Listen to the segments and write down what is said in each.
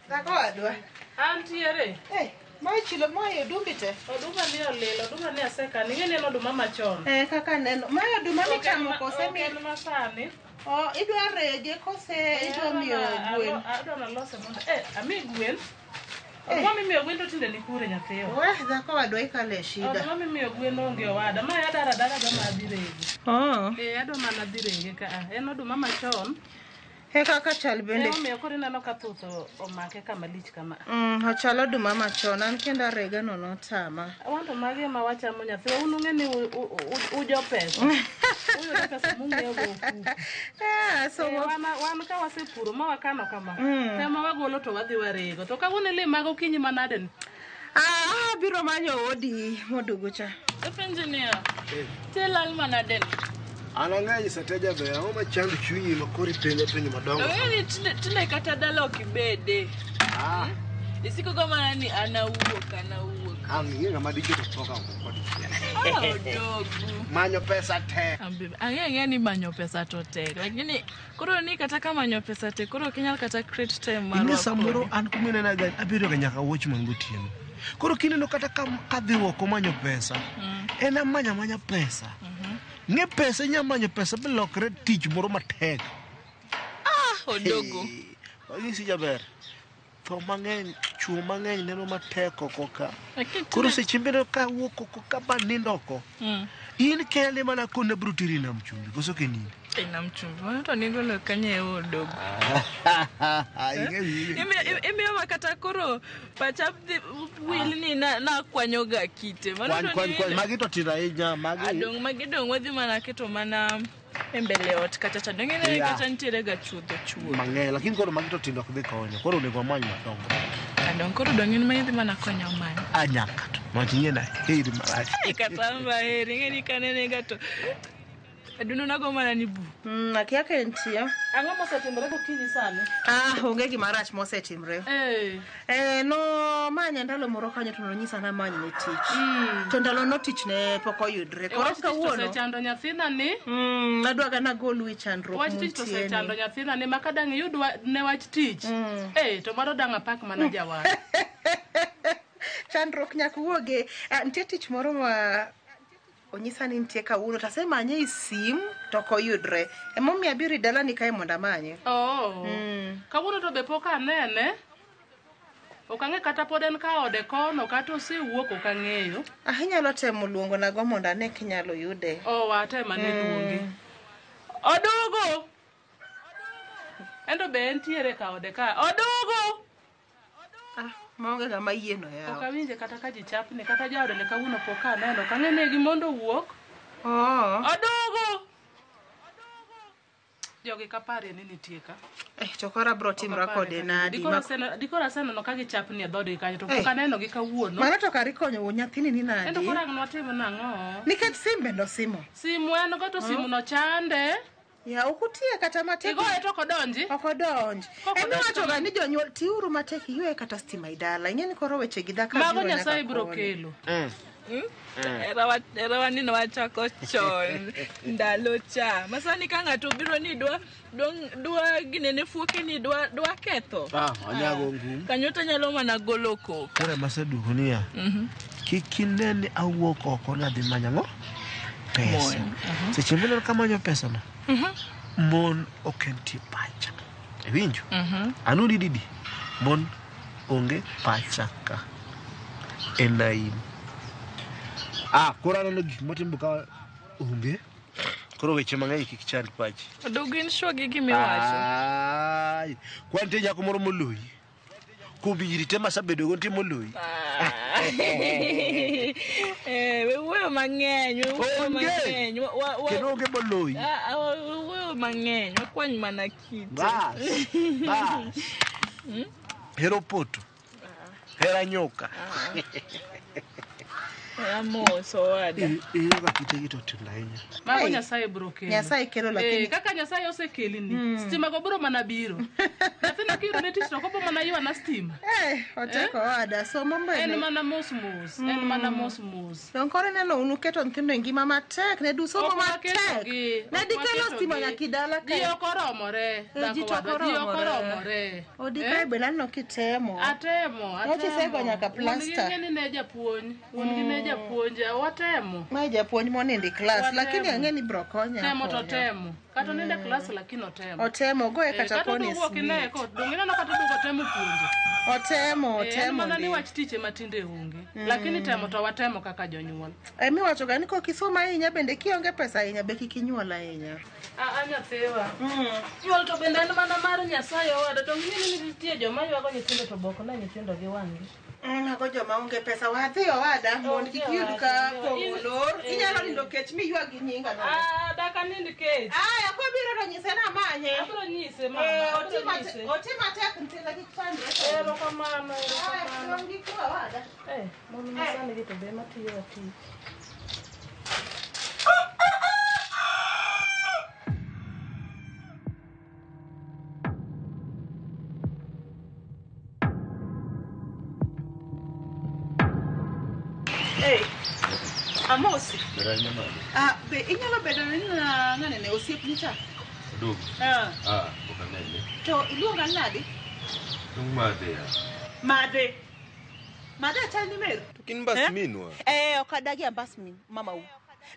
Dhako wadwa. Antiere. Eh, mae chilo mae odumbi te. Oduma ni olil, oduma ni asekano. Ing'e ni en oduma machon. Eh, kaka neno. Mae oduma michamo kose Ok mi en masani. Oh, idwa rege kose idwa miyo gwen. Adwa nalose mondo ami gwen. Oduma mimiyo gwen to tinde ni kure nyathiwa. Weh, dhako wadwa ikale shida. Oduma mimiyo gwen onge owada. Mae adaro adara ga ma adhi rege. Oh. Eh, adwa mana dhi rege ka a. En oduma machon. E kaka chal bende. Emomiyo koro ineno ka thuth omake kama lich kama. Ochalo oduma machon. An kendo arega no notama. Wan to magi ema wachamo nyathiwa. Un ung'e ni ujo pesa. Uyudo pesa mung'iewo go ofuku. Ah, so Wan ka wasepuro ma wakano kama. Tema wagolo to wadhi warego. To kawuono ile mag okinyi manade ni? Ah, biro manyo odi modugo cha. Apenjo niya, tilal manade ni? An ang'eyo Sateja be, ang'o machando chunyi ma koro ipenja penjo madongo? Ong'e ni tinde kata dala ok ibede. Ah, Isiko go mana ni an awuok, an awuok. ang' ing'e ng'ama dichuo to tho ga oko kodichiel. Ah, odogu. Manyo pesa tek. Ang'e ang'eya ni manyo pesa to tek, lakini koro ni kata ka manyo pesa tek, koro ok inyal kata create time mar Ing'e rwako samoro kode. an kuminena ga abedo ga nyaka watchman gotieno. Koro kineno kata ka kadhi oko manyo pesa, en amanya amanya pesa. Ng'e pesa inya manyo pesa bilokre tich moro matek. Ah, odogo. Anyisi jaber, tho mang'eny, chuo mang'eny neno matek oko ka. Lakini Koro tinde- seche mineno ka wuok oko ka ba nindo oko, in kende mana kone biro teri nam chumbi, koso ok in in? E nam chumbi, mano to nigolo kanye e odogo. Ing'e wiyi. Imiyo kata koro pacha dhi wil ni nakwanyo ga kite. Mano Kwany, to kwany, kwany. ni- Magi to tindo ahinya, magi. Adong' magi dong' wadhi mana keto mana e mbele ot kacha cha. Dong' ineno Yeah. kata nitiere ga chuodho chuodho. Mang'eny, lakini koro magi to tindo ok dhi konyo. Koro onego wamany madongo. Adong' koro dong' in ma idhi mana konyo manyo. A nyaka to. Mach ing'e na heri marach. Ai, kata an be aheri, ing'e ni kanene ga to adundo nago mana ni bu. Akia ka entie. Ang'o mosetimore gokinyi sani? Ah, onge gima rach mosetimre. Eh. Eh, no manya ndalo moro kanyo to nonyisa namany ne tich. To ndalo no tich ne pok oyudre. Koro Wach tich to kawuono. osechando nyathina ni. Adwa ga nagol wi chandruok Wach tich to muntie osechando ni. nyathina ni ma kadang' iyud ne wach tich. To mano dang' apak mana jawar. Chandruok nyaka wuoge. Ah, nitie tich moro ma onyisa ni nitie kawuono to asemanye e sim to ok oyudre. Emomiyo abiro e dalani kae mondo amanye. Oh. Kawuono to be pok anene. Ok ang'e kata pod en ka ode kono kata osewuok ok ang'eyo. Ah, inyalo temo luongonago mondo ane kinyalo yude. Oh, watem ane luonge. Odugo. Ento be entiere ka ode ka. Odugo. Ah, maonge ng'ama yieno Ok yawa. awinje kata ka ji chapni kata jaode ne kawuono pok aneno. Ok ang'e ni gimondo wuok. Oh. Odugo. Jogi kaparie ni nitie ka. Eh, to koro abro timra kode nadi? Dikoro aseneno ka gichapni e dhoodgi kanyo to Eh. pok aneno gi kawuono. Mano to kar ikonyo wuon nyathini ni Ento nadi? koro ang' nwatim nang'o? Nikech simbe nosimo. Simu en go to simu no chande. Ya, ok utiye kata matek. Igoye to ok odonji. Ok odonj. Kok Ema odonj iwacho ga ni jonyuol tiuru matek iywe kata stima e dala. Ing'e ni koro weche gi dhako Mago biro nyaka Nyasaye biro koni. kelo. Erawa ni nwachako chon ndalo cha. Masani ka ng'ato biro ni dwa ginene fuoke ni dwa ketho. Ah, anyago ngum. Kanyo to nyalo mana golo koko. Koro ema aseduogo niya. Kik ine ni awuok oko ni adhi manyo ang'o? Pesa. Seche mineno ka amanyo pesa no, mon ok entie pacha. Iwinjo? Anudi didi? Mon onge pacha ka. En in. Ah, koro aneno gik motimo ka onge. Koro weche mang'eny kik chand pachi. Odogo in sure gi gimiwacho. Ai, kwa nitie nyako moro moloyi. Kuom nyiri te masebedogo nitie moloyi. Ah. Eh, we wuoyo mang'eny, we wuoyo Onge. mang'eny. Kendo onge moloyi. Ah, ah, we wuoyo mang'eny, wakwany mana kite. Bas, bas. Hero poto. Hera nyoka. Amos owada. Iyudo ka kitegi to tindo ahinya. Mago Hey. Nyasaye biro kelo. Nyasaye kelo, lakini- Eh, kaka Nyasaye osekelini. Stima go biro mana biro. Nyathina kiyudo ne tich to ok obo mana ywana stima. Eh, oteko owada somo En mbele. mana mos mos. En mana mos mos. Dong koro ineno unu keto nyithindo e ngima matek, ne dusomo Ok matek. waketogi, Ne ok dikelo waketogi. stima nyaka idala Ji kae. ok oromore. Eh, ji dhako to ok wadwa, Ji ok oromore. oromore. Odi Eh? kae be naneno kitemo. Atemo, atemo. Nyocha isego nyaka Wuon gi plasta. ng'e ni ne japuonj. Wuon gi ne japuonj. Watemo. Mae japuonj monindo e klas, Watemo. lakini ang'e ni bro konya. Temo to akonya. temo. Kata onindo e klas lakini otemo. Otemo, ogoye Eh, kata kata koni oduogo ok ine smith. ko donge ineno kata oduogo temo puonjo. Otemo, Eh, en otemo. mana ni ndi. wach tich ema tinde onge. Lakini temo to watemo kaka jonyuol. Eh, miwacho ga ni kokisomo ahinya bende kionge pesa ahinya be kik inyuol ahinya. Aa nyathiwa. Nyuol to bende en mana mar Nyasaye owada. To ng'e ni nitie joma ywago nyithindo to bok ne nyithindo gi wang'gi. Mago joma onge pesa wadhi owada mondo kik yud ka pong'o lor. Inyalo nindo kech miywag gi nyinga no. Ah, dak anind kech. Aya, kobiro to nyise namanye. Abiro nyise mama. Eh, Abiro otim nyise. otim matek nyithinda kik chandre. Erokamano, Aya, erokamano. rom gi kwe owada. Eh, mon masani gi to be ema tiyo atich. Hey, Amosi. Ah, be inyalo bedo ni na ng'ane ne osiepni cha? Odugu. Ah, Ah, ok anene. to iluonga nade? Tung madhe ya. Madhe. Madhe achal ni meru. To kin bas Eh? minwa. Eh, ok adagi ambas min mamau.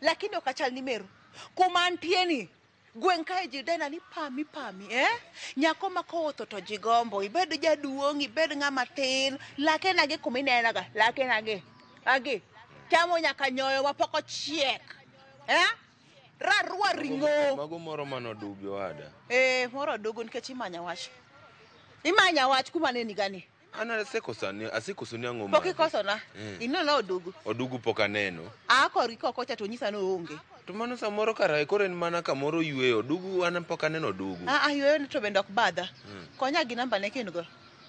Lakini ok achal ni meru. Kuma antie ni gweng' kae ji dena ni pami pami eh? Nyako ma kowuotho to ji gombo, ibed jaduong', ibed ng'ama tin, lake nagi kuma inenaga, lake nagi. Agi. Chamo nyaka nyoyo mapok ochiek. Eh? Rarwa ring'o. Mago moro manodugi owada. Eh, moro odugu nikech imanya wach. Imanya wach kuma ne nigani. An asekosani, asekosoni ang'o Pok madhe? ikosona. Eh. Ineno odugu. Odugu pok aneno. Aa korgi kokocha to onyisa ni oonge. To mano samoro kara koro en mana kamoro yweyo. Odugu an pok aneno odugu. Ah, ah, yweyo ni to bende ok badha. Konya gi namba ne kin go.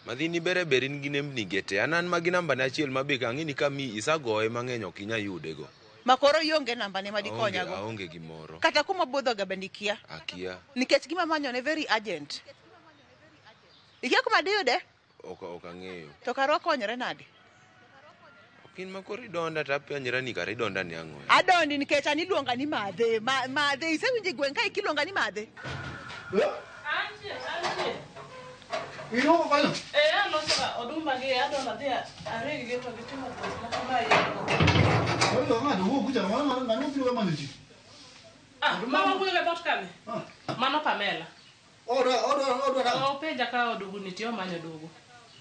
Madhini bere ber in gi nembni ge te. An an magi namba ne achiel mabe ang'e ni kami isagoye mang'eny ok inya yude go. Ma koro ionge namba ne Aonge, madikonyago. aonge gimoro. Kata kuma budhoga bende ikia. Akia. Nikech gima manyo ne very urgent. Ikia kuma diyude? Ok ok ang'eyo. To kar wakonyore nade? Ok in ma koro idonda to apenjra ni kara idonda ni ang'o. Adondi nikech an iluonga ni madhe. Ma, madhe isewinjo e gweng' kae kiluonga ni madhe. Antie, antie. Iluongo kanyo? Eh, aloso ga odumba gi adonda dhi aregi gi to gitimo pos moko ma yiego. Oyo ng'ato wuok kucha mano mano ng'ano biro manyo ji. Ah, mama wuoyo e dhoot kane? Ah. Mano Pamela. Odwa odwa odwa ka. Openja ka odugu nitie omanyo odugu.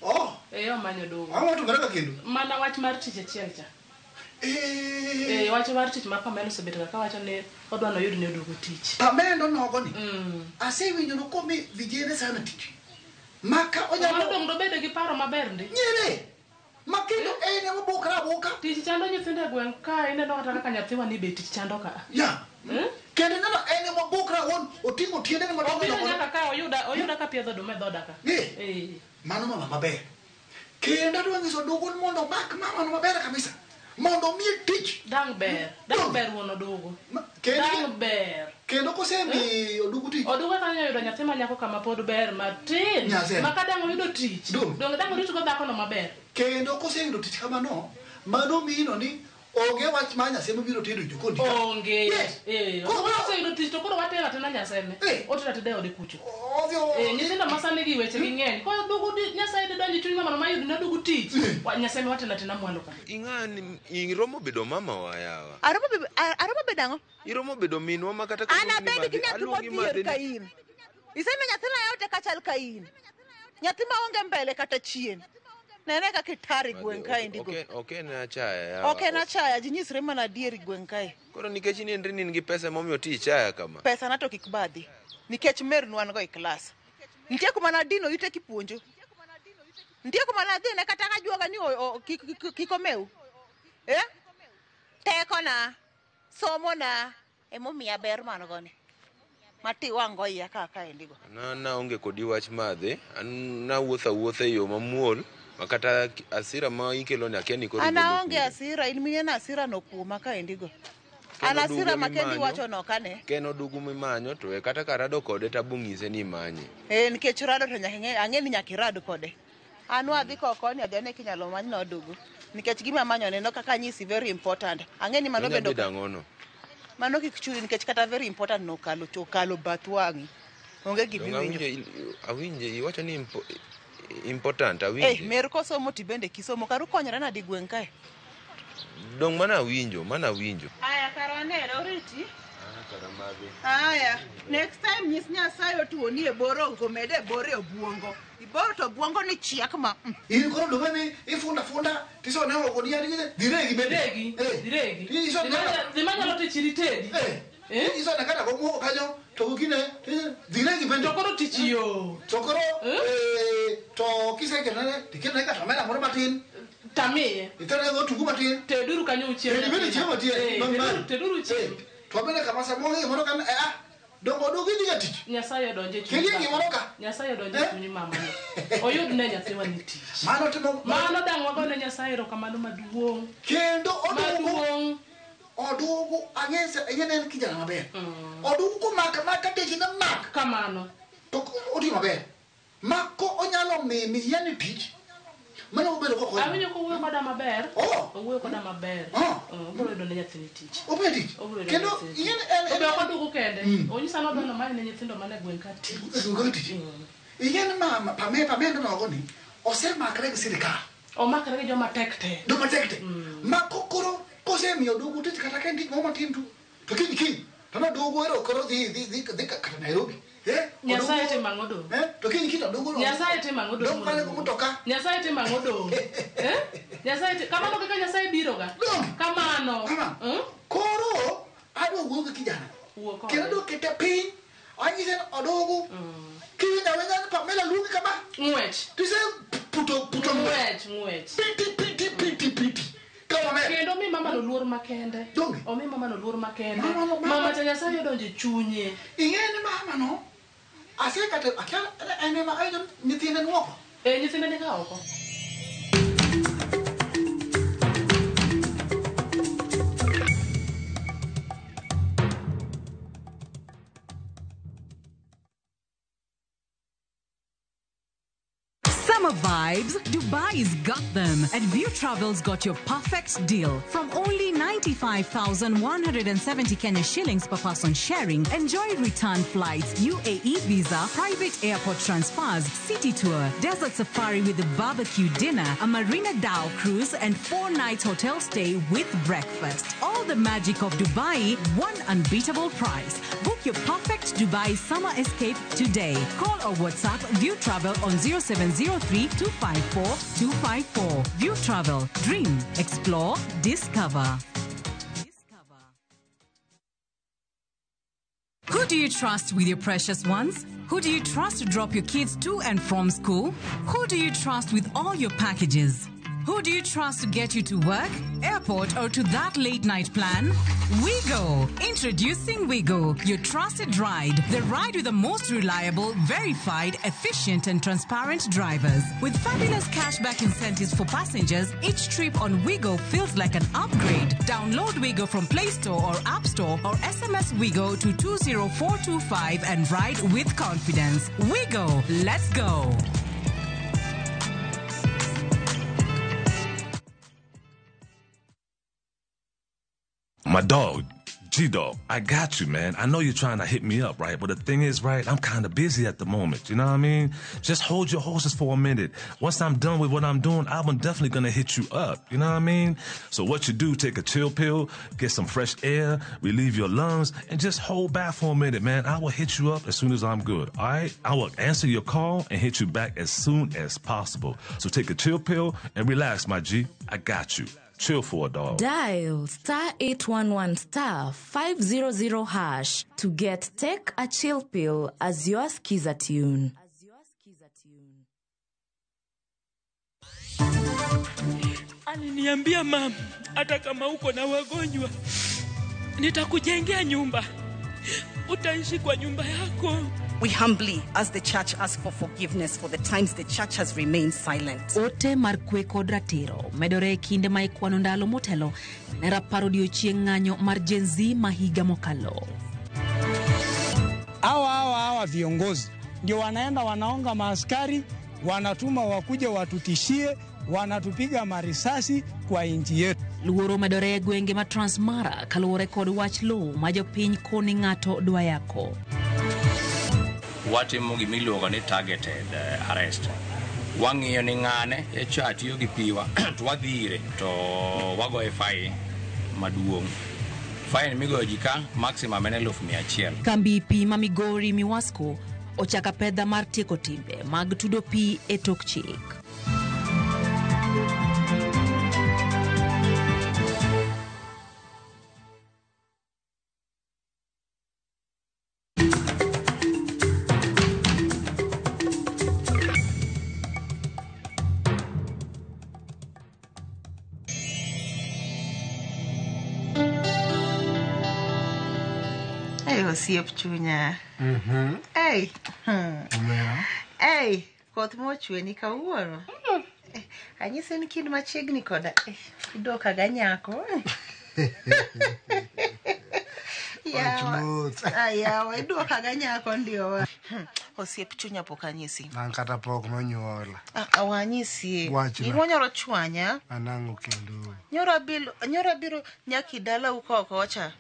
Oh, Eh, omanyo odugu. ang'o to kaka kendo. Mana wach mar tich achiel cha. Eh, Eh, wach mar tich ma Pamela osebedo ga kawacho ni odwa noyud ne odugu tich. Pamela nogo ni. Mm. Asewinjo no komi vijende sana tich. Maka Mano onyalo dong dobedo gi paro maber ndi. nyere. Ma kendo en ema bokra aboka. Tich chando nyithindo e gweng' ka ineno kata kaka nyathiwa ni be tich chando ka. Ya. Eh? Kendo ineno en ema bokra won oting'o tiendene madongo Obiro dongo. nyaka ka oyuda oyuda ka piedho oduma e dhoda ka. Eh. Eh. Mano mama maber. Kendo adwa nyiso dugu ni mondo omak mama no maber kabisa. Mondo omiye tich. Dang' ber. Dang' ber wuon odugu. Kendo Dang' ber. kendo kosemi odugu tich. Odugu eka nyalo yudo nyathi ma nyako kama pod ber matin. Nyaseme. Ma ka dang' oyudo tich. Dong. Dong' dang' orit go dhakono maber. Kendo koseyudo tich kamano, mano mino ni onge wach mar Nyasaye mabiro tedo e jikon ka. Onge. Yes. Eh, Koro- odugu oseyudo tich to koro watero atena Nyaseme. Eh. Otero ateda e ode kucho. Odhi Eh, nyithindo ma sani gi weche gi ng'eny. Koro odugu Nyasaye didonjo e chuny mamano ma yud ne odugu tich. Nyaseme wateno atena mwalo ka. Ing'ani iromo bedo mama wa yawa. Aromo bedo aromo bedo ang'o? Iromo bedo minwa ma kata ka An aluongi ni abed gi madhe, nyathi aluongi modhier madhe ka ni- in. Isemiyo nyathina yote ka chal ka in. Nyathi maonge mbele kata chien. Nene kaka itar e Madhe, gweng' kae ndigo. Ok en achaya yawa. Ok en achaya, ji nyisre mana adier e gweng' kae. Koro nikech inenri ni in gi pesa emomiyo ti ichaya kama. Pesa na to kik badhi. Nikech mer nwan go e klas. Nitie kuma nadino ite kipuonjo. Nitie kuma nadhine kata kajuoga ni kik omew. Eh? Tekona, somona, emomiya ber man go ni. Mati wang' go iya ka kaendi go. An naonge kodi wach madhe, an nawuotho awuotha e yo mamuol Makata asira ma ikelo ni akia ni koro An igolo aonge kure. asira, in mineno asira no kuoma kaendigo. An Kendo asira dugo ma kendi mimanyo. wacho no kane. Ka en odugu mimanyo to we kata karado kode tabong'ise ni imanye. Eh, nikech rado to nyaka ing'e, ang'e ni nyaka irad kode. An wadhi ko koni adhi ane kinyalo manyna odugu. Nikech gima amanyo neno kaka anyisi very important. Ang'e ni mano Onya bende bedo ang'ono? mano kik chuni nikech kata very important no okalo okalo bath wang'i. Onge gima Donge iwinjo. awinjo awinjo iwacho ni important Eh, awinje. mer kosomo ti bende kisomo karu konyore nadi gweng' kae. Dong mana awinjo, mana awinjo. Aya kara wanere oriti. Ah, kara madhi. Aya, next time nyis Nyasaye otuoni e bor omed e bor e obuongo. Ibor to obuongo ni chiek ma. In koro dong'e ni ifunda funda tisone oko ni yani dhi regi bende. Diregi, Eh. diregi. Isone kata Dhi manyalo tich iritedi. eh. Eh? Isone kata gomuogo kanyo to gine dhi regi bende. To koro tich yo. To koro Eh? eh, to kisekelone tikelone kata omena moro matin. Tamiye. Itene go otungu matin. Teduru kanyo uchiem. Tedi bende chiemo tie. Eh, ma teduru- malo. Teduru Eh, uchiem. To bende kama samoro gimoro kan eh ah. Dongo dugi dhi ga tich. Nyasaye odonje e chuny. Kelie baba. gimoro ka. Nyasaye odonje e Eh? chuny mamani. Oyud ne nyathiwa ni tich. Mano timo Mano dang' wagone Nyasaye erokamano maduong'. kendo oduogo Maduong'. oduogo ang'e ing'e ne en kijana maber. Oduogo komaka maka tich ne mak Kamano. to otiyo maber. Mako onyalo mimi yani tich. Mano obedo koko. Awinjo kowuoyo koda maber. Oh. Owuoyo koda maber. Oh. Obiro yudo ne nyathini tich. Obedo tich. Obiro yudo Kendo ne nyathini ing'e tich. en To be ok oduogo kende. Onyisa ni odwa nomany ne nyithindo mane gweng' ka tich. en tich. Ing'e ni mama pame pame nogo ni osemakre gi sirikal. Omakre gi joma tek te. Joma tek te. Mako koro kosemiyo oduogo tich kata ka en tich moro matin tu. To kiny kiny to noduogo ero koro dhi dhi dhi dhi kata Nairobi. Eh? Nyasaye Oduogo- timo ang'o dong'? Eh? To kiny kiny to oduogo Nyasaye timo ang'o dong'? Dong kane go mtoka. Nyasaye timo ang'o dong'? Eh? Nyasaye kamano kaka Nyasaye biro ga. Dong. Kamano. Kama. Mm? Koro adwa wuoyo gi kijana. Wuo kode. Kendo adwa kete piny. Anyise ni oduogo. Kiwinjo awinja ni Pamela luongi kama. Ng'wech. Tise puto puto ng'wech. Ng'wech, ng'wech. Piti piti piti piti. Kama maber. Kendo mi mama no luor makende. Donge? Omi mama no luor makende. Mama no- mama- Mama cha Nyasaye odonjo e chunye. Ing'e ni mama no asekata akia en ema awinjo nyithinde nuoko. Eh, nyithinde ni ka oko. Summer vibes, Dubai's got them. And View Travel's got your perfect deal. From only 95,170 Kenya shillings per person sharing, enjoy return flights, UAE visa, private airport transfers, city tour, desert safari with a barbecue dinner, a Marina Dhow cruise, and 4-night hotel stay with breakfast. All the magic of Dubai, one unbeatable price. Book your perfect Dubai summer escape today. Call or WhatsApp View Travel on 0703 254 254. View Travel. Dream, explore, discover. Who do you trust with your precious ones? Who do you trust to drop your kids to and from school? Who do you trust with all your packages? Who do you trust to get you to work, airport, or to that late night plan? Wigo! Introducing Wigo, your trusted ride. The ride with the most reliable, verified, efficient, and transparent drivers. With fabulous cashback incentives for passengers, each trip on Wigo feels like an upgrade. Download Wigo from Play Store or App Store or SMS Wigo to 20425 and ride with confidence. Wigo, let's go! My dog, G Dog, I got you, man. I know you're trying to hit me up, right? But the thing is, right, I'm kind of busy at the moment. You know what I mean? Just hold your horses for a minute. Once I'm done with what I'm doing, I'm definitely gonna hit you up. You know what I mean? So what you do, take a chill pill, get some fresh air, relieve your lungs, and just hold back for a minute, man. I will hit you up as soon as I'm good, all right? I will answer your call and hit you back as soon as possible. So take a chill pill and relax, my G. I got you. Chill for a dog. Dial star 811 star 500 hash to get Take a Chill Pill as your skiza tune. Aliniambia mama, hata kama uko na wagonjwa, nitakujengea nyumba, utaishi kwa nyumba yako. We humbly, as the church, ask for forgiveness for the times the church has remained silent. Ote mar kwe kod ratiro medore e kinde ma ikwano ndalo motelo ne rapar odiochieng' ng'anyo mar Gen Z ma higa mokalo. Hawa viongozi ndio wanaenda wanaonga maaskari, wanatuma wakuje watutishie, wanatupiga marisasi kwa nchi yetu. Luoro medore e gwenge ma Transmara kaluwore kod wach lowo ma jopiny koni ng'ato dwa yako. Watimo gima iluongo ni targeted arrest. Wang'iyo ni ng'ane echa tiyo gi piwa to wadhi ire to wagoye fine maduong'. Fine migoyo ji ka maximum en 100,000. Kambi pi ma Migori Miwasco ochako apedha mar tieko timbe mag tudo pi e tok chik. Ei, osiep chunya. Ei. Ei, koth mochweni kawuono. Anyise ni kind machiegni koda. Idoka ga nyako. Yawa. Yawa, iduoka ga nyako ndio. Osiep chunya pok anyisi. An kata pok nonyuola. Awanyisi. Gima nyoro chwanya. Anang'o kendo. Nyoro biro nyaki dala uko kocha.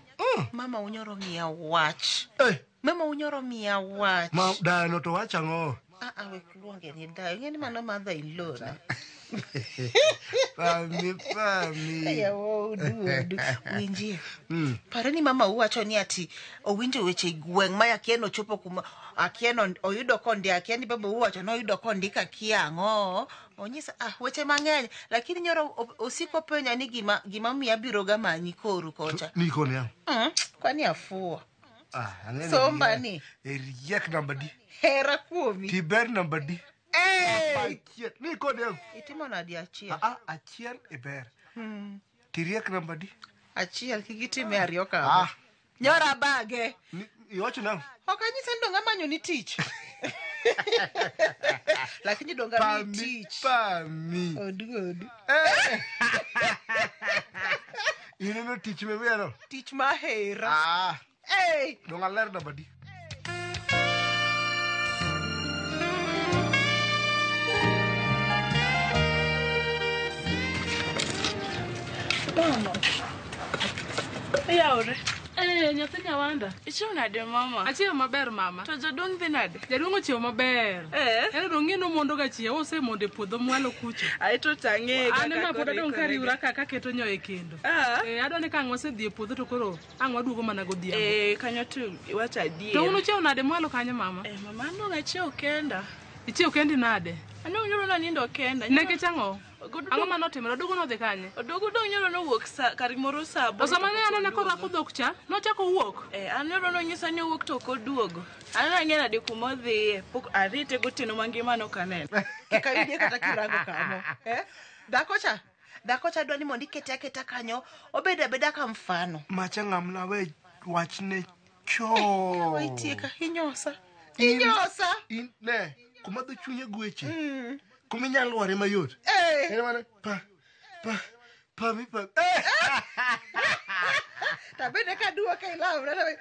Mama unyoro miya wach. Mama unyoro miya wach. Ma dano to wach ang'o? Wek luonge ni dayo. Ing'e ni mano mother in law na. Pami. Yawa odu. Winjie. Pare ni mama uwacho ni ati owinjo weche gweng' ma akia nochopo kuma akia oyudo kondi akia ni baba uwacho noyudo kondika kia ang'o. Onyisa weche mang'eny lakini nyoro osiko penja ni gima miya biro ga manyi koru kocha. Ni koni ya? Kwani afuo. Somba ni. Riek namba di. Hera kuomi. Tiber namba di. Hey! Ni koni ya? Itimo nadi achiel? Achiel iber. Tiriek namba di. Achiel kik itime ariyo kama. Nyora bage. Iwacho nang'o? Ok anyise ni dong' amanyo ni tich. Lakini dong' amiyi tich. Pami. Odu. Ineno tich mimiya Tich mahero. Hey! Dong' aler namba di. Mama. Yaure. Nyathi Nyawanda. Ichiewo nade mama? Achiewo maber mama. To jaduong' dhi nade? Jaduong' ochiewo maber. En dong' ng'e nomondo ga chiewo osemondo e puodho mwalo kucho. Ai to tang'e kaka. An ma pod adong' kariwra kaka keto nyoyo e kendo. Adwa ni ka ang' wasedhi e puodho to koro ang' waduogo mana godhiambo. Kanyo to iwacho adier. To un uchiewo nade mwalo kanyo mama? Mama an dong' achiewo kenda. Ichiewo kendi nade? An dong' nyoro nanindo kenda. Nikech ang'o? Ang'o mane otimore? Odugo nodhi kanye? Odugo dong' nyoro nowuok kar moro saa aboro. To sama ne anene korwako dhok cha, nochako wuok. An nyoro nonyisa ni owuok to ok oduogo. An ang'e nade kuma odhiye. Pok arite gotieno mangima nok anene. Kik ayudie kata kirango kamo. Dhako cha dwa ni mondo ikete aketa kanyo, obed abeda ka mfano. Macha ng'amna we wachne chon. Waitieka, inyosa. Inyosa. Ne, kuma dho chunye gweche. Kuma inyalo lware mayot. En mana pa pa pa mi pa. Tabende ka duoke ilawra tabe.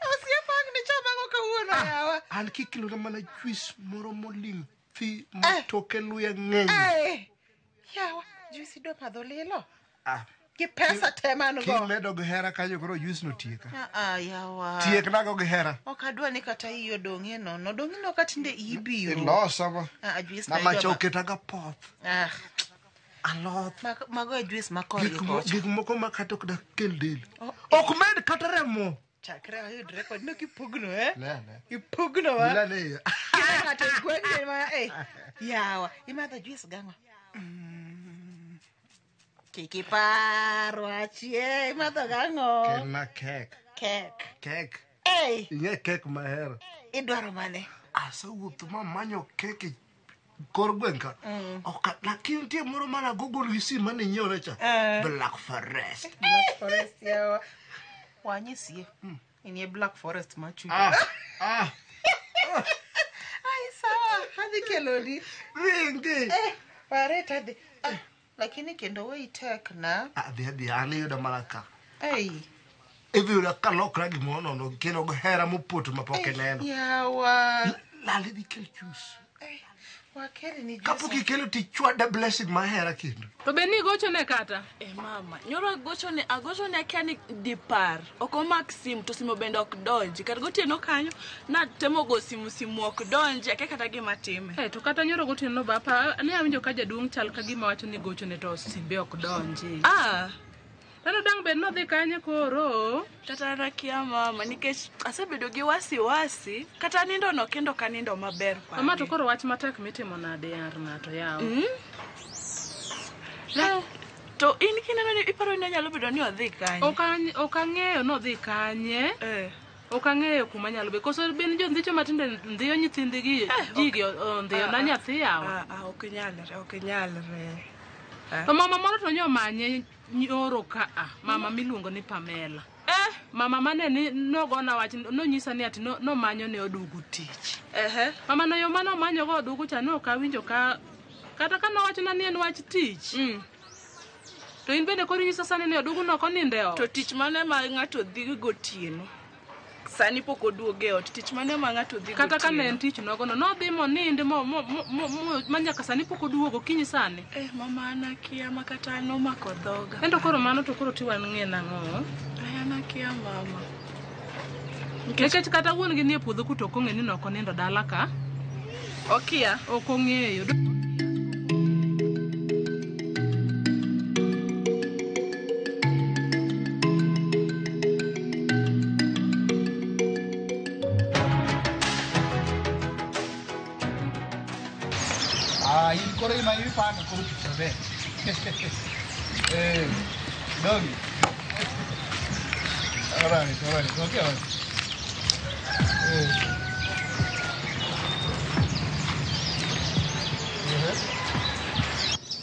Osiepa ang' ni cham ang'o kawuono yawa? An kikelo na mana juice moro moling' thi matoke luya ng'eny. Yawa, juice idwa madho lilo? Gi pesa te man go. Kimedo gi hera kanyo koro juice no tieka. Yawa. Tiek nago gi hera. Ok adwa ni kata iyi odong'ie nono. Dong' ino ka tinde iyi biro. Ilosa ma. Juice na macha oketa ga poth. Aloth. Mago e juice ma korgi kocha. Gik moko ma kata ok dakel del. Ok med kata remo. Chakre wayud record no kipugno eh? Ne. Ipugno wa. Ila ne. Kila ng'ato e gweng'ni ma Yawa, imadho juice gang'o? Kik ipar wachie, imadho gang'o? Kelna kek. Kek. Ing'e kek mahero. Idwaro mane? Asewuotho mamanyo kek e kor gweng' ka. Ok, lakini nitie moro mana Google gi sim mane inyiewo cha. Black Forest. Black Forest yawa. Wanyisie. Inie Black Forest machuja. Ah, ah. Ai sawa, adhi keloni. Ringi. Eh, waret adhi. Ah, lakini kendo wei tek na. Adhi adhi an iyuda mana ka. Ei. Idhi yuda ka lokra gimoro nono kendo hera mopoto mapok ineno. Yawa. Lal idhi kel juice. Wakeri ni Kapok ikelo tichwada blessing mahera kendo. To be nigochone kata? Eh mama, nyoro agochone agochone akia ni dipar. Ok omak simu to simu bende ok donji. Kata gotieno kanyo natemo go simu simu ok donji akia kata gima time. Eh, to kata nyoro gotieno ba pa ne awinjo ka jaduong' chal ka gima wacho ni gochone to simbe ok donji. Ah. Tano dang' bed nodhi kanye koro? Kata an akia mama nikech asebedo gi wasiwasi kata nindo no kendo ok anindo maber pare. Mama to koro wach matek mitimo nade yar ng'ato yawa. Mm? La, to in kineno ni iparo ni onyalo bedo ni odhi kanye? Ok ang'eyo nodhi kanye. Ok ang'eyo kuma nyalo be. Koso ben jondhicho matinde ndhiyo nyithindgi jigi ondhiyo na nyathi yawa. Ah, ah, ok nyalre, ok nyalre. To mama moro to nyomanye nyoro ka a mama miluongo ni Pamela. Eh. Mama mane ni nogona wach nonyisa ni ati nomanyo ne odugu tich. Ehe. Mama no yo mane omanyo go odugu cha ne ok awinjo ka kata ka nowachona ni en wach tich. To in bende koro inyisa sani ni odugu no ok onindo e ot. To tich mane ma ng'ato dhi gotieno? Sani pok oduogo e ot. Tich mane ma ng'ato dhi Kata ka ne gotieno? en tich nogono nodhi monindi mo, mo, mo, mo, mo, ma nyaka sani pok oduogo kinyi sani. Eh, mama an akia ma kata an omako dhoga. Ento koro mano to koro ti wan ng'e nang'o? Ai, an akia mama. Nikech kata wuon gi nie puodho kuto ok ong'e ni nok onindo dala ka. Okia? Ok ong'eyo. Ah, in koro ema ipanga koro tich maber. Eh, donge. Alright, alright, okay. Alright.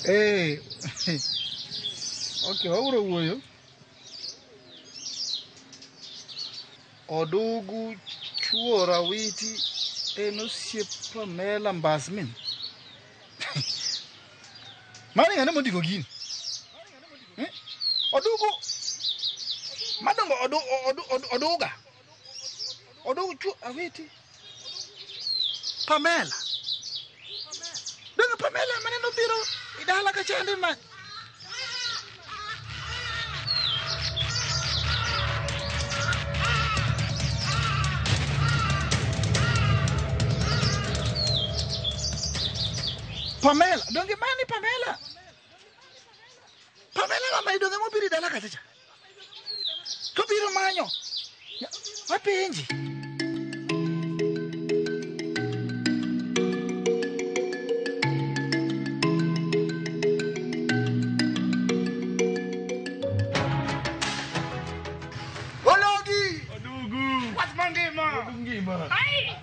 Eh. Eh. Okay, wabiro wuoyo. Odugu chuora witi en osiep Pamela Mbasmin. Mano ng'ane mondiko gini? Eh? Odugu madongo odu, odu, odu, oduga. Odugu chu awiti. Pamela. Donge Pamela mane nobiro e dala ka chande ma Pamela, donge mani Pamela? Pamela ng'ama idonge mobiro e dala kacha cha. To biro manyo. Wapenji. Ologi! Odugu! Wach mangima. Odugu ngima. Ai!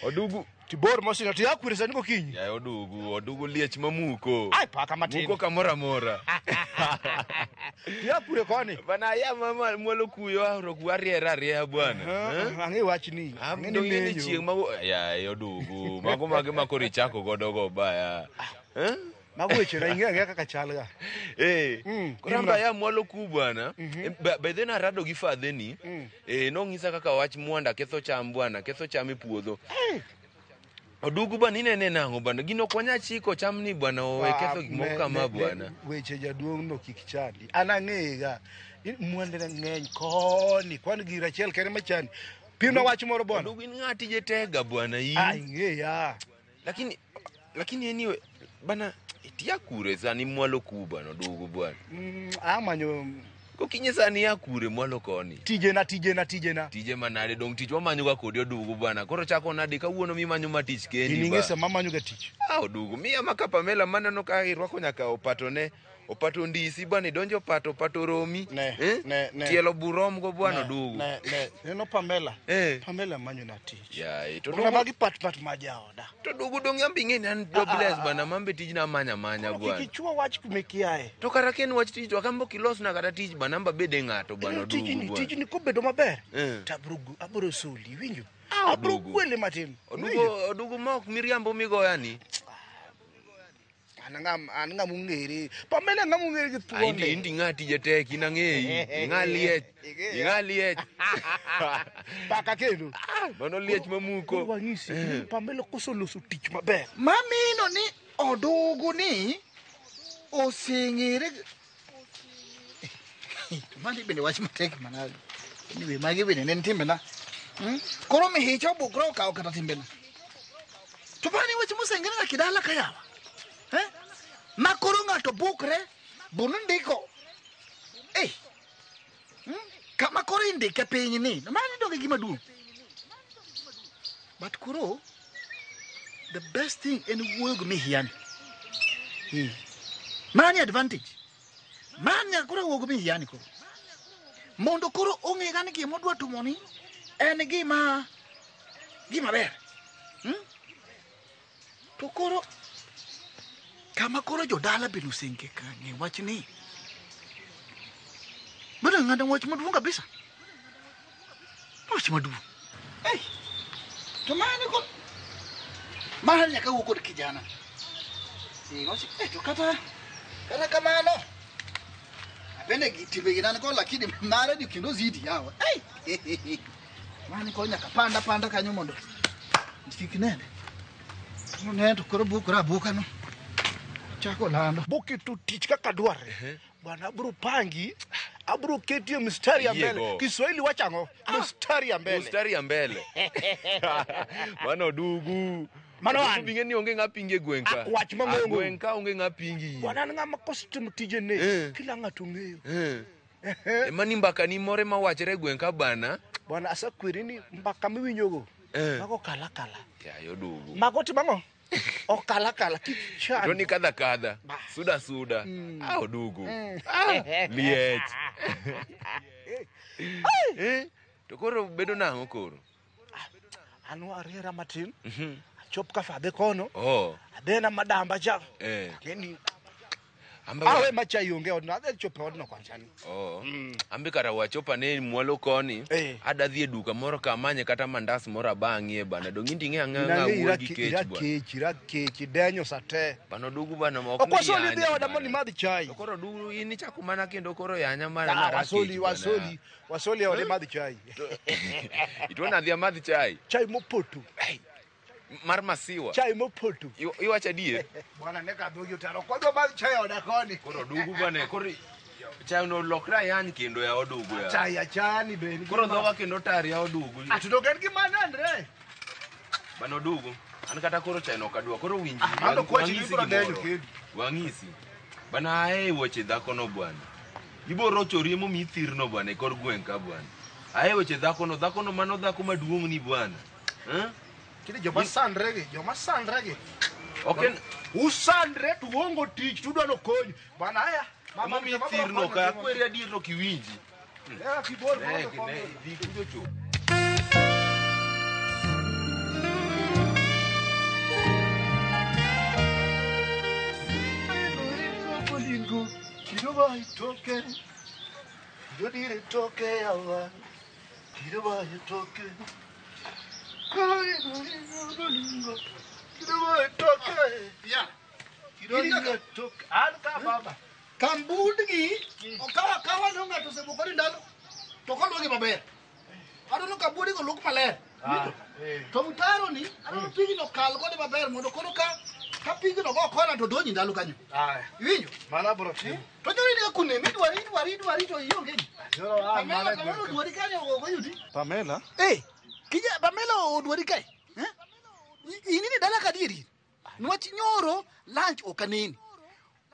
Odugu. Tibor mosino to yakwere sani gokinyi. Yaye odugu, odugu liech mamuko. Ai paka matin. Muko kamoro amora. Yakwere koni. Bana ya mama mwalo kuyo ahro ku ariera arieya bwana. Eh, Ang'e wachni. Ang'e ni Dong ni menyo. chieng' mago yaye odugu. Mago mage ma koro ichako godo go baya. Eh? Mago weche na ing'e ang'eya kaka chal ga. Eh. Koro Imra. amba ya mwalo ku bwana. By then arado gi fadheni. Eh nong'isa kaka wach mwanda ketho cham bwana, ketho cham e puodho. Odugu bwana inene nang'o bwana? Gino ok wanyal chiko cham ni bwana owe ketho gik moko kama bwana. Weche jaduong' no kik chandi. An ang'e ga. Mwandene ng'eny koni. Kwan gir achiel kende machandi. Pimna wach moro bwana. Odugu in ng'a tije tega bwana in. Ah, ing'eya. Lakini lakini anyway bana itiya kure sani mwalo ku bwana odugu bwana. Amanyo Gokinyi sani ya kure mwalo koni. tijena tijena tijena. Tije manade dong tich wamanyo ga kodi odugu bwana. Koro chako nade kawuono mimanyo ma tich kendi In ba. ing'e sama amanyo ga tich. Ah, odugu miya maka Pamela maneno ka irwako nyaka opatone Opato ndisi bwana idonjo opato opato romi. Ne, Eh? ne, ne. Tielo buromgo bwana Ne, Odugu. Ne, ne. Neno Pamela. Eh. Pamela manyo na tich. Yae, to Bwana Dugu magi pat pat ma jaoda. to Dugu dong yambe ing'e ni an jobless bwana mambe tijna amanya amanya Koro kik bwana. ichwo wach kumikiae. To kata ka en wach tich to akambo kilosna kata tich bwana amba bede ng'ato bwana Neno Odugu tijni, bwana. tijni kobedo maber. Eh. To abro abro soli, iwinjo? Abro Odugu. gwele matin. Odugu Odugu ma ok miriambo migoya ni. An ng'am an ng'ama ong'ere. Pamela ng'ama ong'ere gi Ah, thuonde. inti ing'a tije tek in ang'eyi. Ing'a liech. Ing'a liech. Paka kendo. Mano liech mamuko. Koro wanyisi, Pamela kosoloso tich maber. Mamino ni odugu ni oseng'ere mani bende wach matek manade. Anyway, magi bende ne en timbena. Koro mihicha obukre okawo kata timbena. To mani wach moseng'ere nyaka e dala ka yawa. Eh? Ma koro ng'ato bukre, bunu ndiko. Eh. Kama koro indike piny ni, mani donge gima duong'. But koro, the best thing en wuoyo gi mihiani. Mani advantage. Mani nyaka koro wuo gi mihiani koro. Mondo koro ong'e ga ni gima odwa timo ni en gima ber. To koro kama koro jodala bende osenge kang'e wach ni. Bado ng'ado wach maduong' kabisa. Wach maduong'. Ei, to mani koro mano nyaka wuo kod kijana. To kata kamano abende gi timbe gi nan ko lakini mare ni kendo zidi yawa. Ei, mani koro nyaka panda kanyo mondo kik nene. Ne to koro bukra abuka no. Chako lando. Boketo tich kaka dwarre. Bwana abro pangi, abro keti e mstari ya mbele. Yiego. Kiswahili wachang'o? Mstari ya mbele. Mstari ya mbele. Mano Odugu. Mano Odugu an. bing'e ni onge ng'a pingi e gweng' ka. Ah, wach mang'ongo. Ah, gweng' ka onge ng'a pingi. Bwana an ng'ama kosetimo tijene, kila ng'ato ong'eyo. Eh. Ema ni mbaka ni moro ema wachre e gweng' ka bana. Bwana asekweri ni mbaka miwinjogo, Eh. mago kalakala. Yaye Odugu. Mago timo ang'o? Okalakala, kik chan. To ni kadha kadha. Suda suda. Ah, Odugu. Ah, liech. Eh, to koro bedo nang'o koro? An ariera matin, achop ka fadhe kono, Oh. adhena madamba cha. Eh. Ang'eni Ambe awe ma chai onge odno, adhi chopo e odno kocha ni. Oh. Ambe kara wachopo ane mwalo koni. Ada dhi e duka moro ka amanye kata mandas moro abang'ie bana. Dong' inti ing'e ang'e Inang'e awuo gi kech bwana. irakech, irakech, idenyo sate. Bana Odugu bana ma ok Ok wasoli ni dhi e oda yanya mondo imadh chai. To koro Odugu in ichako mana kendo koro yanya mana Ah, marach wasoli, kech bwana. wasoli, wasoli e ode madh chai. Ituona adhi amadh chai. Chai mopoto. Mar masiwa. Chai mopoto. Iwacho adier. Bwana ne ka dhogi otaro. Kwadwa madh chai e oda koni. Koro Odugu bwana koro chai no lokre ayany kendo ya Odugu ya. Chai achaya ni be. Koro dhoga kendo tar ya Odugu. Ah, to dok en gima nenre. Bana Odugu. An kata koro chai no ok adwa. Koro winji. mano kwachi wang'isi ibiro denyo gimoro. kendo. Wang'isi. Bana ae weche dhakono bwana. Ibo rochori emomiyi thirno bwana e kor gweng' ka bwana. Ae weche dhakono, dhakono mano dhako maduong' ni bwana. Eh? Kini joma sandre gi, joma sandre gi. Ok en Usandre to uongo tich tudwa nokonyu. Bwana aya. Mama emomiyi thirno ka akweri adier to ok iwinji. Eh, kibor Ne, ne, dhi kucho chopo. Bolingo, kiroba itoke. Yodire toke yawa. Kiroba itoke. Bolingo, kiroba itoke. Ya. Kiroba itoke. An ka baba. Kambundgi okawa kawa no ng'ato osebukore ndalo to koluogi maber. Adwaro ni kabudi go luok maler. To mtaro ni adwaro pigno kal gode maber mondo koro ka pigno go kona to donji ndalo kanyo. Iwinjo? Mano abro timo. To nyoro ni kune midwari idwari idwari to ionge ni. Pamela Pamela odwari kanyo ok oyudi. Pamela? Eh, kija Pamela odwari kae. Eh? Inini dala kadieri. Nwach nyoro lunch ok aneni.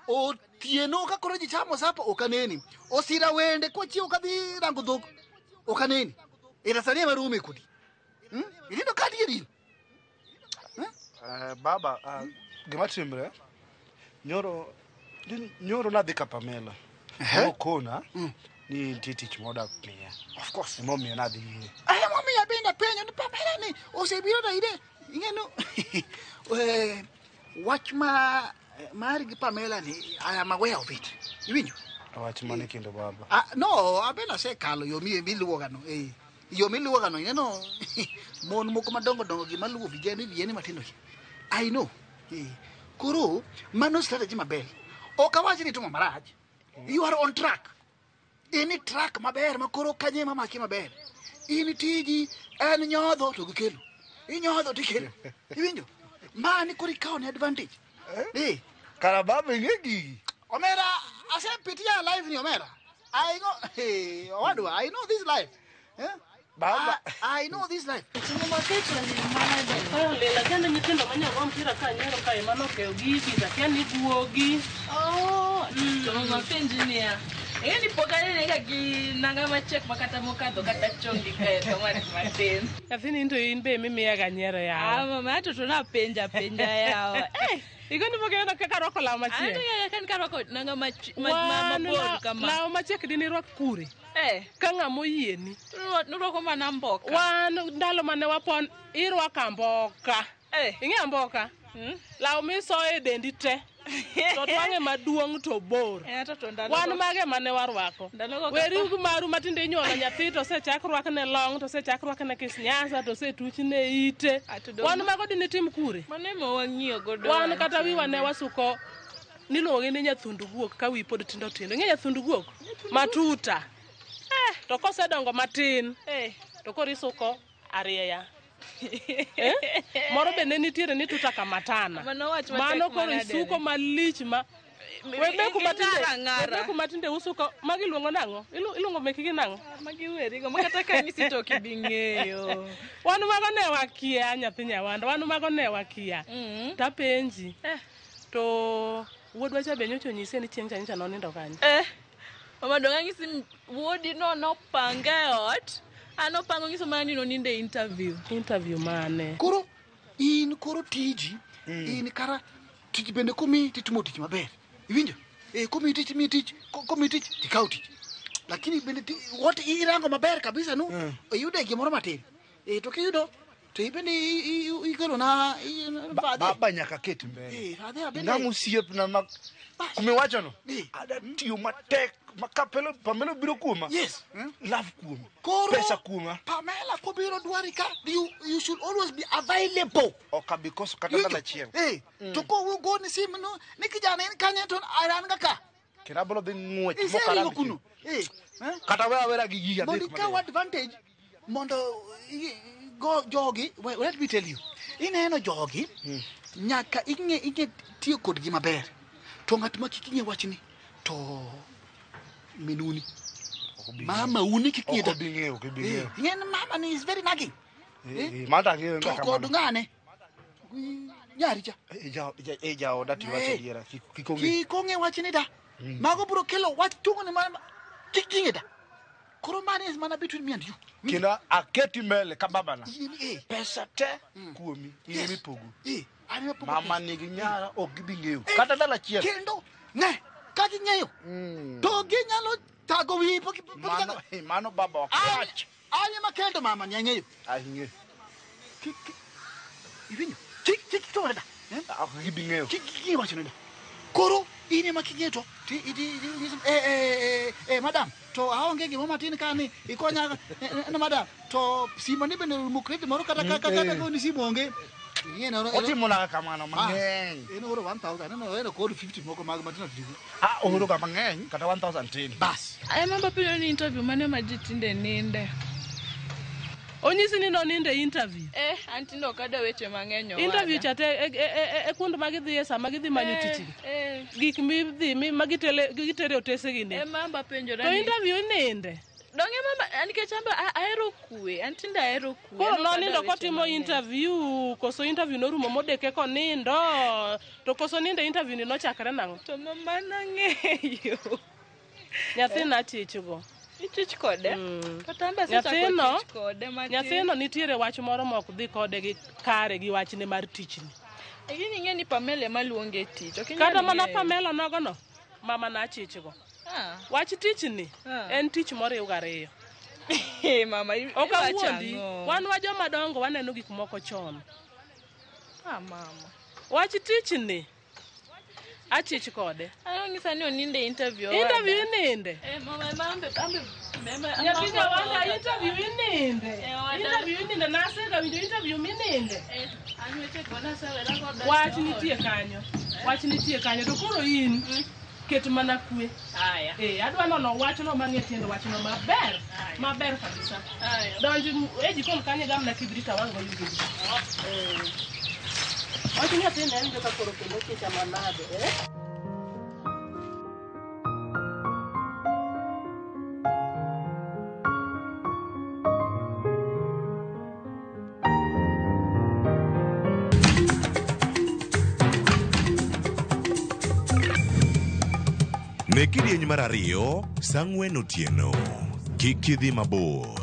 Otieno ka koro ji chamo sapa ok aneni. Osira wende kochiewo kadhi rango dhok ok aneni. Ila sani ema rume kodi. Inindo kadieri. Baba, gima timre, nyoro Nyoro nadhi ka Pamela. Nokona ni nitie tich modak miya. Of course. Emomiyo nadhi ire. Aya momiyo abende apenjo ni Pamela ni osebiro to ire. Ing'eno wach ma mari gi Pamela ni I am aware of it. Iwinjo? Wach mane kendo baba? Ah, no, abende asekalo yo miluwogano. Eh. Yo miluwogano ineno mon moko madongo dongo gi maluwo vijende vijende matindo gi. I know. Eh. Koro mano strategy maber. Ok awach ni itimo marach. You are on track. In track maber ma koro kanye mamaki maber. In tiji en nyodho to gikelo. Inyodho to ikelo. Iwinjo? Mani koro ikawo ne advantage. Eh. Kara baba ing'e gigi. Omera, asepitia life ni omera. I know, hey, owadwa, I know this life. Eh? Baba. I know this life. Lela kendo nyithindo manyago mpira ka nyiero kae mano okeyo gigi takia ni guogi. Oh, to mama penji niya. Ing'e ni pok anene ka gi nanga machiek ma kata mokadho kata chongi kae to matin. Nyathini in to in be mimiyaga nyiero yawa. Ah, mama ato to napenja penja yawa. Eh, Igoni pok ineno kaka arwako law machiek. Aneno kaka karwako nanga mabor kama. Law machiek dine irwak kure? Eh. Ka ng'ama oyieni. Nurwako mana mboka. Wan ndalo mane wapon irwako amboka. Eh. Ing'e amboka? Law misoyo e dendi te. To twang'e maduong' to bor. Wan mage mane warwako. Weri maru matinde inyuolo nyathi to osechak rwakne long to osechak rwakne kisnyasa to osetuchne ite. Wan mago dine tim kure? Mano ema wang'iyo godo. Wan kata wiwa ne wasuko niluongo ni nyathund guok ka wi pod tindo tindo. Ing'e nyathund guok? Matuta. To kosedongo matin to koro isuko arieya. Moro be ne nitiere ni tuta kamatana. Mano koro isuko malich ma webe kuma tinde usuko magi iluongo nang'o? Iluongo mekgi nang'o? Magi werigo ma kata ka nyisi to ok ibi ng'eyo. Wan mago ne wakia nyathi nyawanda, wan mago ne wakia. Tapenji. To wuodwa cha be nyocha onyise ni chieng' cha nyocha nonindo kanye? Mama dong anyisi wuodi no nopanga e ot. An opango nyiso mana ni noninde interview. Interview mane? Koro in koro tiji in kara tich bende komiyi titimo tich maber. Iwinjo? Komiyi tich miyi tich, komiyi tich tikaw tich. Lakini bende what irango maber kabisa nu iyude gimoro matin. To kiyudo to ibende igolo na baba nyaka ket mbele. Ng'ama osiepna ma kumiwachono ada tiyo matek ma kapelo Pamela biro kuoma. Yes. Love kuoma. Koro pesa kuoma. Pamela kobiro dwari ka you should always be available. Ok abi koso kata ndalo achiel. To ko go ni simu no ni kijana en kanye to an ga ka. Kendo abiro dhi ng'wech Iseringo kuno. Kata we awera gi gigi adek. Mondo ikaw advantage mondo go jogi, well, let me tell you. Ineno jogi nyaka ing'e tiyo kodgi maber. To ng'at ma kik ing'e wachni to minuni. Mama uni kik ing'e. Ok obi ng'eyo, ok obi ng'eyo. Ing'e ni mama ni is very nagging. Mano ang'eyo To kod ng'ane? Nyari cha. Jaoda tiwacho adiera kik ong'e. Kik ong'e wachni da. Mago biro kelo wach tungni ma kik ing'e da. Koro mano is mana between me and you. Kendo aketi mbele ka babana. Pesa te kuomi in ema ipogo. Mama nigi nyara ok gibi ng'eyo. Kata ndalo achiel. Kendo ne ka ging'eyo to ginyalo thago wiyi pok Mano baba ok wach. An ema kendo mama ni ang'eyo. Ang'eyo. Iwinjo? Kik to da. Ok gibi ng'eyo. Kik ing'e wachno da. Koro in ema king'eyo to madam to aonge gimoro matin ka ni ikonya no madam to simo ni bende rumo credit moro kata kata go ni simo onge. Otimo na kamano mang'eny. En oro 1000 en oro kod 50 moko mag matindo tindo. Ah, oro ga mang'eny kata 1000 tin. Bas. Aya mamba penjo ni interview mane ma ji tinde ninde. Onyisi ni noninde interview. An tinde ok adwa weche mang'eny owada. Interview cha te e kuond ma gidhiye sama gidhi manyo tich. Gik midhi ma gitere otese gi ne. Mamba penjora To interview ininde. Donge mama nikech amba ahero kwe, an tinde ahero kwe. Koro nonindo kotimo interview, koso interview norumo modeke konindo. To koso ninde interview ni nochakre nang'o? To mama nang'eyo. Nyathina chichgo. Ichich kode? Kata amba asechako chich kode matin. Nyathino nitiere wach moro ma ok dhi kode gi kare gi wachne mar tichni. Lakini ing'e ni Pamela ema luonge tich. Kata mana Pamela nogono. Mama na achichgo. Ah. Wach tichni Ah. en tich moriw gariyo. Eh, mama, Ok iwacho awuondi. ang'o? Wan wa joma dongo waneno gik moko chon. Ah, mama. Wach tichni achich kode. Ang'o ng'isa ni oninde interview. owada. Interview ininde. Eh, mama, ema ambe ambe ema Nyathi jawanda interview ininde. Eh, owada. Interview ininde nasega winjo interview mininde. Eh, an weche go nasewera godo. Wach nitie kanyo. Wach nitie kanyo to koro in ket mana kwe. Aya. Eh, adwa nono wachno mang'e tiend wachno maber. Maber kabisa. Aya. Donj e jikon kanyo gamna kibrita wang' go yugi. Eh. Wach nyathi ne en joka koro kendo chicha manade, eh? Ne kidieny mar ariyo, sa ang'wen otieno. Kik idhi mabor.